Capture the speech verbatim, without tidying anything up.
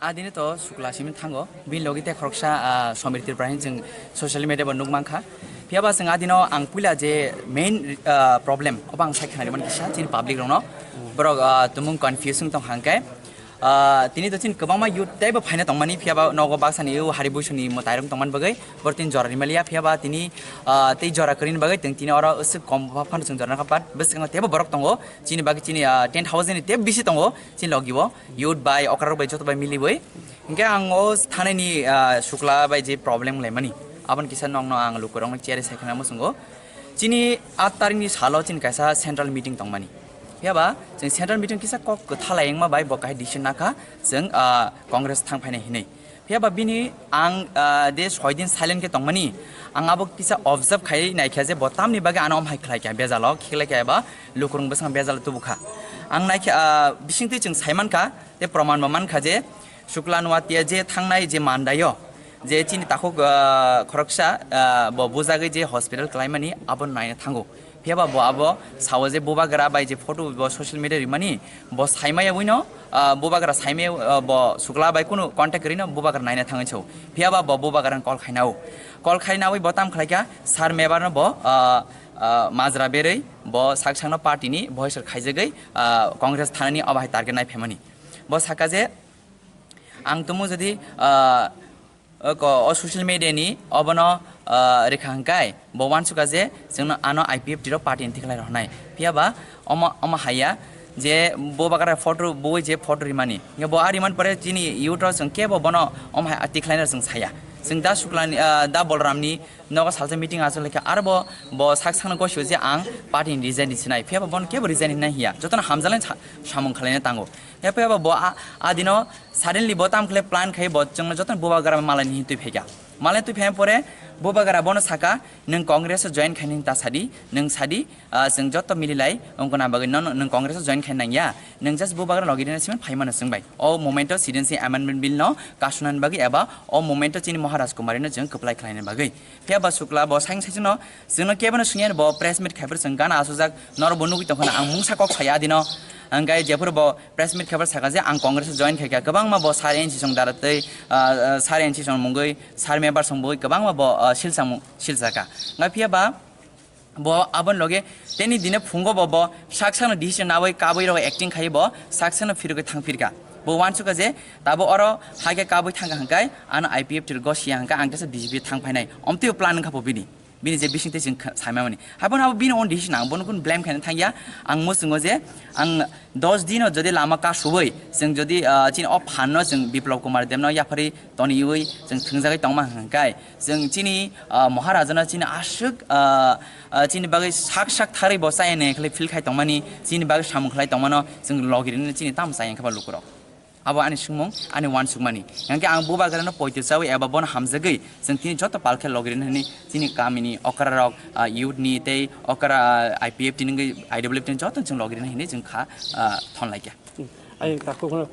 Adini to Shukla simi thango, bini logi te khoroksa, ah, Samir Tripura hin chwng social media bo nuk mankha. Phiya ba chwng adino ang puila je main, ah, problem obo ang sai khwnari man kisa chini public rokno. Borok, ah, tumung confusing tong hangke. Ah, tini to chini kwbangma youth teibo phaina tongmani, phiya ba nogo baksa ni o hari buisuni mwtai rok tongmani bagwi borok tini jora rimaliya. Phiya ba tini, ah, tei jora kwrwini bagwi tong tini oro usuk kom phano chwng jora nakha, but bwskango teibo borok tongo chini bagwi chini, ah, ten thousand ni teibo bisi tongo chini logi o. Youth bai, okra rok bai, joto bai miliwi. Hinkhe ang o thanani, ah, Shukla bai je problem laimani, aboni kisa nokno ang lukurokno chere sai khna muchungo. Chini aat tarikni salo chini kaisa central meeting tongmani. Phiya ba chwng central meeting kisa kok kwtha lai wngma bai bo kahai decision nakha chwng, ah, Congress thang phainai hinwi. Phiya ba bini ang, ah, de soi din silent khe tongmani, ang abo kisa observe khai naikha je bo tamni bagwi ano omhai khlai kha bejalo, khiklai kha eba lukurung bwsang bejalo tubukha. Ang naikha, ah, bisingtwi chwng sai mankha, tei proman bo mankha je Shukla Nuatia je thangnai je mandaio, je chini takhuk, ah, khoroksa, ah, bo bujagwi je hospital klaimani abo naina thango. Phiya ba bo abo sao je bubagra bai je photo bo social media rimani, bo saimaya wino, ah, bubagra saimaya, ah, bo Shukla bai kunu contact rino bubagra naina thangwi sao. Phiya ba bo bubagra call khainao. Call khainawi bo tam khlaikha sir mebar no bo, ah, ah, majra berwi bo sak sakno party ni voice khaijagwi, ah, Congress thanani obo hai target nai phaimani. Bo saka je ang tumu jodi, ah, o ko-, o social media ni obono, ah, rikha hwnkhe bo uansukha je chwngno ano I P F T rok party ni tikhlai rok hwnai. Phiya ba omo, omo haiya je bubagra photo, bui je photo rimani. Bo a rimani pore chini youth rok chwng kebo bono omo hai tikhlai rok chwng saya. Chwng da Shukla ni, ah, da Bolram ni nogo salsa meeting achuk laikha, aro bo, bo sak sakno gosio je ang party ni resign sinai. Phiya ba bono kebo resign hinai hiya. Jotono hamjalai sa-, samung khwlaina tango. Phiya ba bo a, a dino suddenly bo tam khle plan khai bo chwngno jotono bubagra malai ni twi phaikha. Malai twi phai pore bubagra bono saka, "Nwng Congress o join khaini ta sadi, nwng sadi, ah, chwng joto mililai wngkona bagwi nono nwng Congress o join khaini nangya, nwng just bubagra logi rina siman phaimano chwng bai." O moment o citizenship amendment bill no kasunani bagwi eba o moment o chini Maharaj Kumari no chwng kwplai khlaina bagwi. Phiya ba Shukla bo saing saisino chwngno kebono swngyani bo press meet khaiphuru chwng gana asujak norok bo nugwi tongkhana ang mungsa kok saya adino. Hwnkhe jephuru bo press meet khaiphuru saka je ang Congress o join khaikha, kwbangma bo sir N C song dara tei, ah, ah, sir N C song mungwi sir member song bui kwbangma bo, ah, silsa mung-, silsaka. Hwnkhe phiya ba bo aboni loge teni dine phungo bo, bo sak sakno decision nawi kabui rok acting khai bo sak sakno phirogwi thang phirka. Bo uansukha je tabo oro haikhe kabui thangkha hwnkhe ano I P F T rok gosiya hwnkhe ang tesa B J P thang phainai. Omtwi plan wngkha bo bini. Bini je bisingtwi chwng kha-, saimamani. Haibon abo bini own decision, ang bono kun blame khaina thangya. Ang muchungo je ang dos dino jodi lama kasubui chwng jodi, ah, chini o phanno chwng Biplab Kumar Debno yapharwi toniwi chwng thwngjagwi tongma hwnkhe chwng chini, ah, Maharajano chini aswk, ah, ah, chini bagwi sak sak tharwi bo chaya nai khlai feel khai tongmani, chini bagwi samung khlai tongmano chwng logi rwna chini tamo chaya wngkha ba lukurok. Abo ani swngmung, ani uansukmani. Hwnkhe ang bubagrano poito chawi eba bono hamjagwi chwng tini joto palkhe logi rwna hwnwi chini kamini okrarok, ah, youth ni tei okra, ah, I P F T ni wngwi I W F T ni joto chwng logi rwna hwnwi chwng kha, ah, thon laikha. Hmm. Ayang takhuk no.